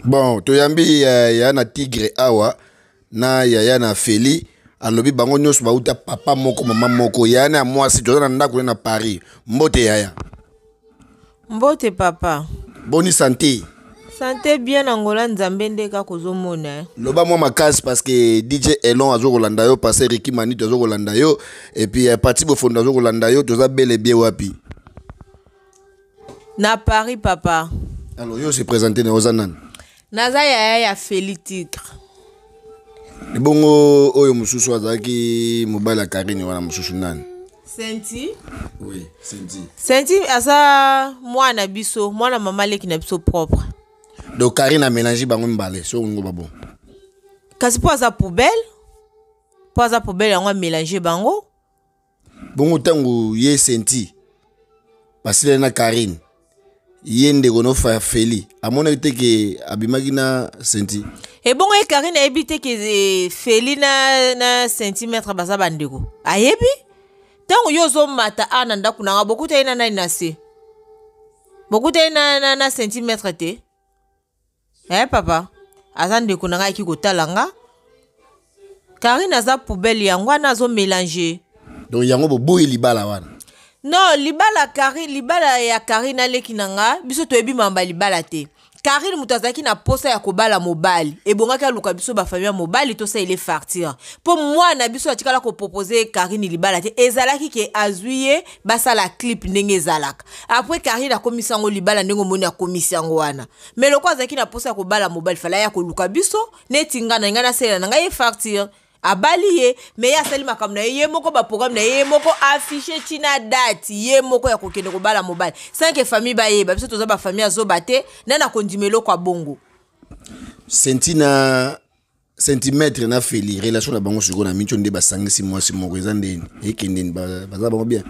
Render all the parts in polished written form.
Bon, toyambi ya na Tigre awa na yaya na Feli, alobi bango nyonso bauta papa moko mama moko. Yaya na mwasi toza na ndako na Paris. Mbote yaya. Mbote papa. Boni santé? Santé bien, Angola Nzambe nde kaka ozomona. Eh. Loba mwa makasi parce que DJ Elon azokolanda yo, pasteur Ricky Manito azokolanda yo, et puis Pati Bofondo azokolanda yo, toza bel et bien wapi? Na Paris papa. Alors yo se présenter na oza nani? Naza yaya ya Feli Tigre. Ebongo oyo mosusu azalaki mobali ya Karine wana mosusu nani? Senti. Oui, Senti. Senti aza mwana biso, mwana mama leki na biso propre. Donc Karine a mélangé bango mibale, so ngo babo. Kasi po aza poubelle, po aza poubelle yango a mélanger bango. Bongo ntango ye Senti basilani na Karine, ye ndeko no Feli amonaki te ke abimaki na Senti. Ebongo ye Karine ayebi te ke Feli na centimètre baza bandeko. Ayebi? Ntango yo ozomata a na ndako na nga, bokuta ye na nani na se? Bokuta ye na centimètre te? Eh papa, aza ndeko na nga ayaki kotala nga. Karine aza poubelle yango wana azo mélanger. Donc yango boboyi libala wana? Non, libala Karine, libala ya Karine aleki na nga, biso toyebi mamba libala te. Karine moto azalaki na posa ya kobala mobali, ebongaki aluka biso ba famille ya mobali tosalela fartir. Po mwana biso atikala kopropose Karine libala te, ezalaki ke azwi ye basala clip ndenge ezalaka. Après Karine akomisi yango libala ndenge omoni akomisi yango wana. Mais lokola azalaki na posa ya kobala mobali, fala ya koluka biso neti nga na nga nasalela na ngai ye fartir. Abali ye, mais ye asali makambo na ye, ye moko ba programme na ye, ye moko affiché tina date, ye moko ya kokende kobala mobali. Sans que famille bayeba, biso toza ba famille azoba te, na na kondima eloko ya bongo. Senti na centimètre na Feli, relation na bango sikoyo na micho nde basangisi mwasi moko eza ndeni, ekende ni baza bango bien.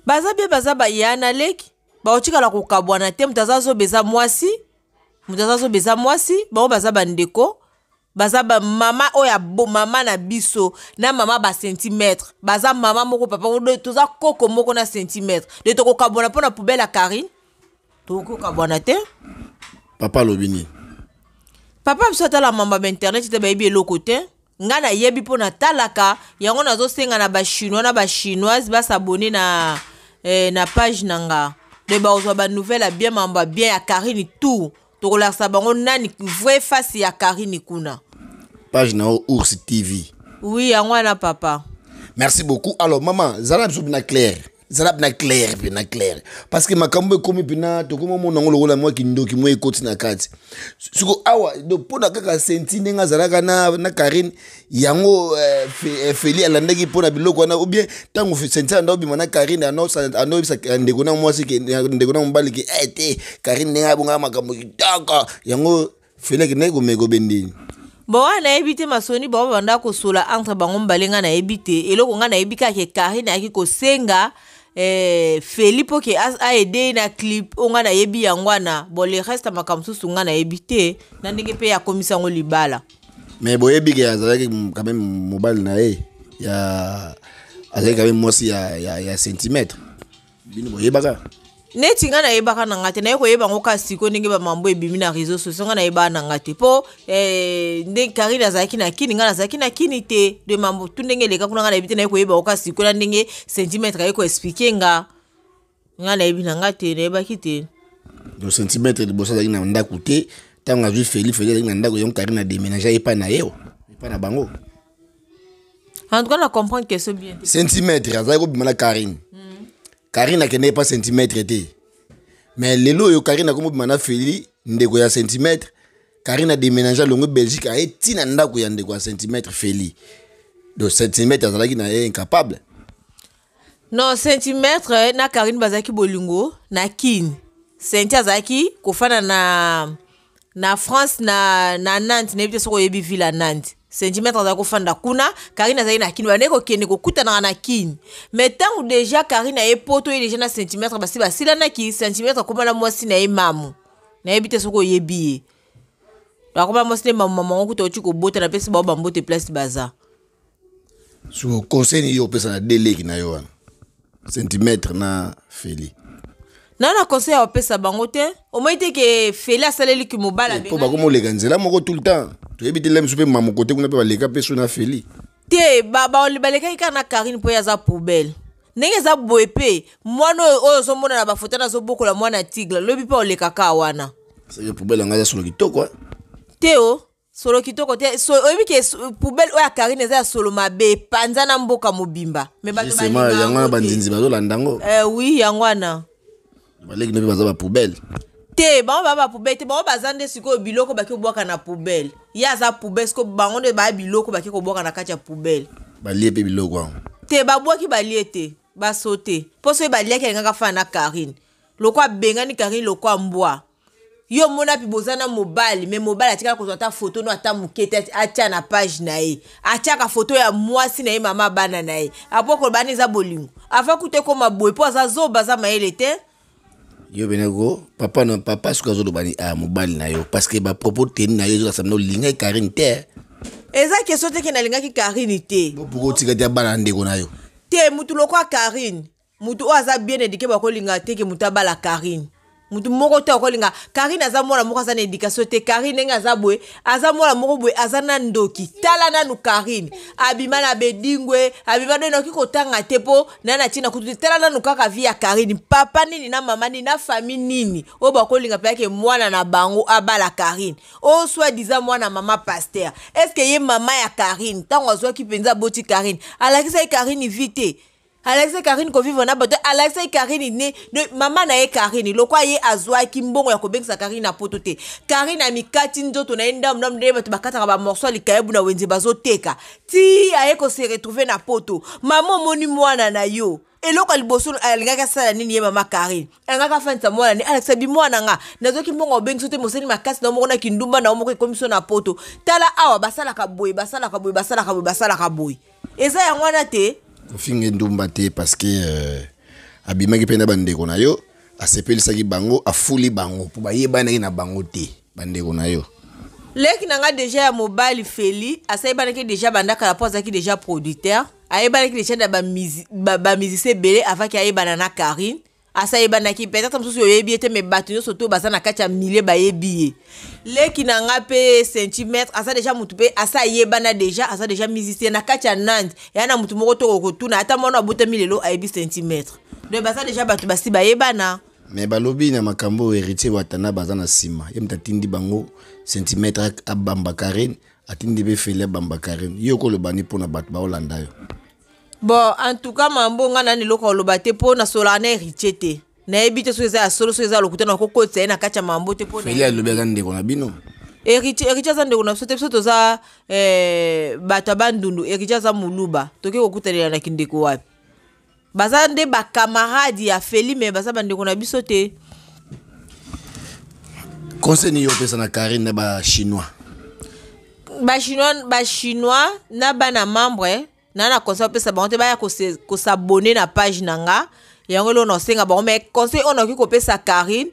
Baza bien, baza ba ya na leki, baotikala kokabwana te, moto aza zoba eza mwasi, moto aza zoba eza mwasi, bango baza bandeko. Baza ba mama oyo ya bo, mama na biso na mama ba centimètre, baza mama moko papa moko, donc toza koko moko na centimètre. De tokokabwana mpona poubelle ya Karine, tokokabwana te. Papa alobi nini? Papa biso atala mamba ba internet te, bayebi eloko te. Nga nayebi mpo natalaka yango, nazosenga na ba chinois na ba chinoise ba s'abonner na page na nga. De bakozwa ba nouvelle ya bien, mamba bien ya Karine tout. Tokolakisa bango nani vraie face ya Karine kuna. Page na Ours TV. Oui, yango wana papa. Merci beaucoup. Alors maman, zala biso bina clair. Zala bina clair, bina clair. Parce que makambo ekomi bina tokoma mona ngolo lokola mwa kindoki mwa ekoti na kati. Siko awa donc pona kaka senti ndenge azalaka na Karine yango Feli alandaki pona biloko wana ou bien tango senti anda obima na Karine anoyebisa ndeko na mwasi ke ndeko na mobali ke te Karine ndenge abonga makambo kitoko yango Feli akendaki komeka obendeni. Bon, wana nayebi te masoni bango banda kosola entre bango mibale, nga nayebi te. Eloko nga nayebi kaka ke Karine ayaki kosenga Feli po ke a aider ye na clip oyo nga nayebi yango wana. Bon, le reste ya makambo mosusu nga nayebi te, na ndenge pe akomisi yango libala. Mais boyebi ke azalaki quand même mobali na ye, ya azalaki quand même mwasi ya centimètre. Bino boyebaka? Neti nga nayebaka na nga te, naye koyeba yango kaka sikoyo ndenge ba mambo ebimi na réseaux sociaux, nga nayebaka na nga te. Po nde Karine azalaki na kini, nga nazalaki na kini te. De mambo tu ndenge eleka kuna nga nayebi te, naye koyeba yango kaka sikoyo na ndenge centimètre aye koexplike nga. Nga nayebi na nga te, nayebaki te. Donc centimètre liboso azalaki na ndako te, ntango azwi Feli, Feli azalaki na ndako, yango Karine ademénage epai na ye, epai na bango. En tout cas, na comprendre que c'est bien. Centimètre azalaki kobima na Karine. Karine akendeki pa centimètre te. Mais lelo oyo Karine akomi kobima na Feli, ndeko ya centimètre. Karine a déménagé alongwe Belgique, aye ti na ndako ya ndeko ya centimètre Feli. Donc centimètre azalaki na ye incapable. Non, centimètre na Karine bazalaki bolingo na Kin. Senti azalaki kofanda na France na Nantes, nayebi te soki oyebi ville ya Nantes. Centimètre azalaki kofanda kuna, Karine azalaki na Kin, bandeki kokende kokutanaka na Kin. Mais ntango déjà Karine aye poto, ye déjà na centimètre basi basilanaki, centimètre akoma na mwasi na ye mamu. Nayebi te soki oyebi ye. Akoma mwasi na ye mamu, mamu yango kuta oti kobota, napesi bango bambote place baza. So conseil ni yo opesa na deleki na yo wana centimètre na Feli. Na na conseil ya kopesa bango te. Omoni te ke Feli asaleli ki mobali mpo bakoma oleka nzela moko tout le temps. Toyebi te lemisu mpe mamo kote kuna mpe baleka mpe so na Feli. Te, balekaki kaka na Karine mpo ye aza poubelle. Ndenge eza boye mpe mwana oyo oyo ozomona na bafoto wana azobokola mwana tigre, lobi mpe oleka kaka wana. Seke poubelle yango aza solo kitoko, eh? Te o solo kitoko te. So, oyebi ke poubelle oyo ya Karine eza ya solo mabe, epanza na mboka mobimba. Me bato justement balingaka yango wana yango te. Banzinzi bazolanda yango. Eh, oui, yango wana. Baleki no mpe baza bapoubelle. Te, bango baa bapoubelle te. Bango baza nde sikoyo biloko bake kobwaka na poubelle. Ye aza poubelle, sikoyo bango nde baya biloko bake kobwaka na kati ya poubelle. Balie mpe biloko yango. Te, babwaki, balie te, basote mpo soki baliaki, alingaka fana na Karine lokwa abengani Karine lokwa mbwa. Yo omona mpi boza na mobali, me mobali atikala kozwa ata foto no ata moke te atia na page na ye. Atiaka foto ya mwasi na ye, mama bana na ye. Apo koloba wana eza bolingo? Ava kuta ekoma boye mpo aza zoba, aza mayele te. Yo bene ko papa na papa soki azoloba ni ah, mobali na yo, parce que bapropos teni na yo ezolakisa bino olingaki Karine te. Eza question te ke nalingaki Karine te. Poko otika te abala na ndeko na yo. Te, mutu lokwa Karine, mutu oyo aza bien éduqué, bakolinga te ke mutu abala Karine. Mutu moko te akolinga Karine. Aza mwana moko aza na éducation te. Karine ndenge aza boye, aza mwana moko boye aza na ndoki. Tala nanu Karine, abima na bedingwe, abima do nakoki kotanga te mpo na na ntina kutu te. Tala nanu kaka vie ya Karine. Papa nini na mama nini na famille nini oyo bakolinga mpe yake mwana na bango abala Karine oyo soit disant mwana mama pasteur? Est-ce ye mama ya Karine, ntango azwaki mpenza, aboti Karine, alakisaki Karine vie te? Alakisaki Karine kovivre na bato? Alakisaki Karine ne mama na ye Karine lokwa ye azwaki mbongo ya kobengisa Karine na poto te? Karine amikati nzoto na ye ndambu ndambu ndenge bato bakataka bamorceau ya likayebu na wenze bazoteka, ti aye kose retrouver na poto. Mama, omoni mwana na yo, eloko ya liboso alingaki asala nini? Ye mama Karine alingaki afandisa mwana ne, alakisa bi mwana nga nazwaki mbongo obengisi te, mosali makasi na yo moko na kindumba na yo moko ekomi so na poto. Tala awa, basalaka boye, basalaka boye, basalaka boye, basalaka boye. Eza yango wana te. Kofinga ndumba te, parce que abimaki mpe na bandeko na yo, asepelisaki bango, afuli bango mpo bayebanaki na bango te, bandeko na yo. Leki na nga deja ya mobali Feli asayebanaki deja banda kala mpo azalaki deja producteur, ayebanaki deja na bamusicien ebele avaki ayebana na Karine. Asayebanaki, peut-être mosusu oyebi ye te, me bato nyonso to baza na kati ya milieu bayebi ye. Leki na nga mpe Centimètre aza deja motu mpe asa ayebana deja, aza deja musicien na kati ya Nande. Eya na motu moko to kotuna, ata mwana abotami lelo ayebi Centimètre. Donc baza deja bato basi bayebana. Me balobi na makambo oyo Héritier Watana baza na nsima, ye moto atindi bango. Centimètre abamba Karine, atindi mpe Feli abamba Karine. Yo koloba ni mpona bato baolanda yo? Bon, en tout cas, mambo nga nani eloko oloba te mpo nasolaka na Héritier te. Nayebi te soki eza ya solo, soki eza ya lokuta. Nakokotisa ye na kati ya mambo te mpo Feli alobi aza ndeko na bino. Héritier aza ndeko na biso te. Biso toza bato ya Bandundu, Héritier aza moluba. Tokoki kokutanela na kindeko wapi? Baza nde bakamarade ya Feli, me baza bandeko na biso te. Conseil nini yo opesa na Karine na Bachinois? Bachinois na bana membre na conseil opesa bango te, baya kos'abonner na page na nga. Yango eloko na osenga bango. Mais conseil oyo nakoki kopesa Karine,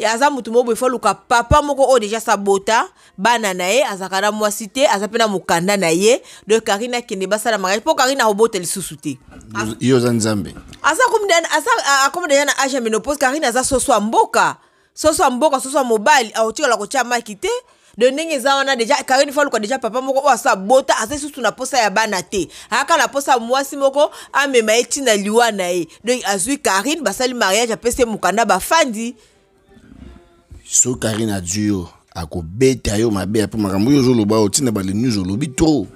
aza motu moko boye, fo aluka papa moko oyo deja sabota bana na ye, azalaka na mwasi te, aza mpe na mokanda na ye. Donc Karine akende basala mariage mpo Karine akobota lisusu te. Yo oza Nzambe? Aza akomi deja na age ya ménopause. Karine aza soso ya mboka, soso ya mboka, soso ya mobali akotikala kotia maki te. De ndenge eza wana deja, Karine fo aluka deja papa moko oyo asa abota, aza lisusu na posa ya bana te, ayaka na posa ya mwasi moko amema ye ntina liwa na ye. Donc azwi Karine, basali mariage, apesi ye mokanda, bafandi. So Karine azwi yo, akobeta yo mabe mpo makambo oyo ozoloba oyo ntina bale news olobi trop.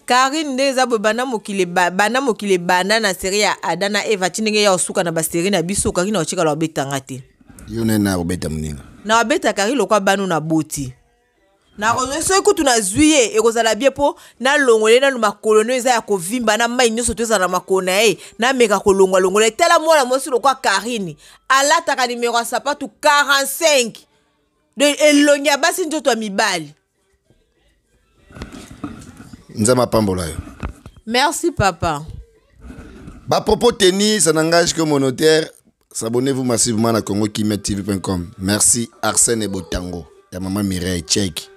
Karine nde eza boye, banda mokili ebanda na série ya Ada na Eva ti ndenge ya osuka na basérie na biso, Karine akotikala obetanga te. Yo nani na kobeta moninga? Na abeta Karine lokwa bano na boti. Soki kutu nazwi ye, ekozala bien mpo nalongola ye nanu makolo no eza ya kovimba na mai nyonso to ezala na makolo na ye. Nameka kolongwalongola. Etala mwana mwasi lokwa Karine, alataka nimero ya sapatu 45, donc elongi ya basi, nzoto ya mibali. Nzambe apambola yo. Merci, papa. Bapropos tenus, ça n'engage que mon notaire. S'abonnez-vous massivement à congokimiatv.com. Merci Arsène Botango ya mama Mireille. Check.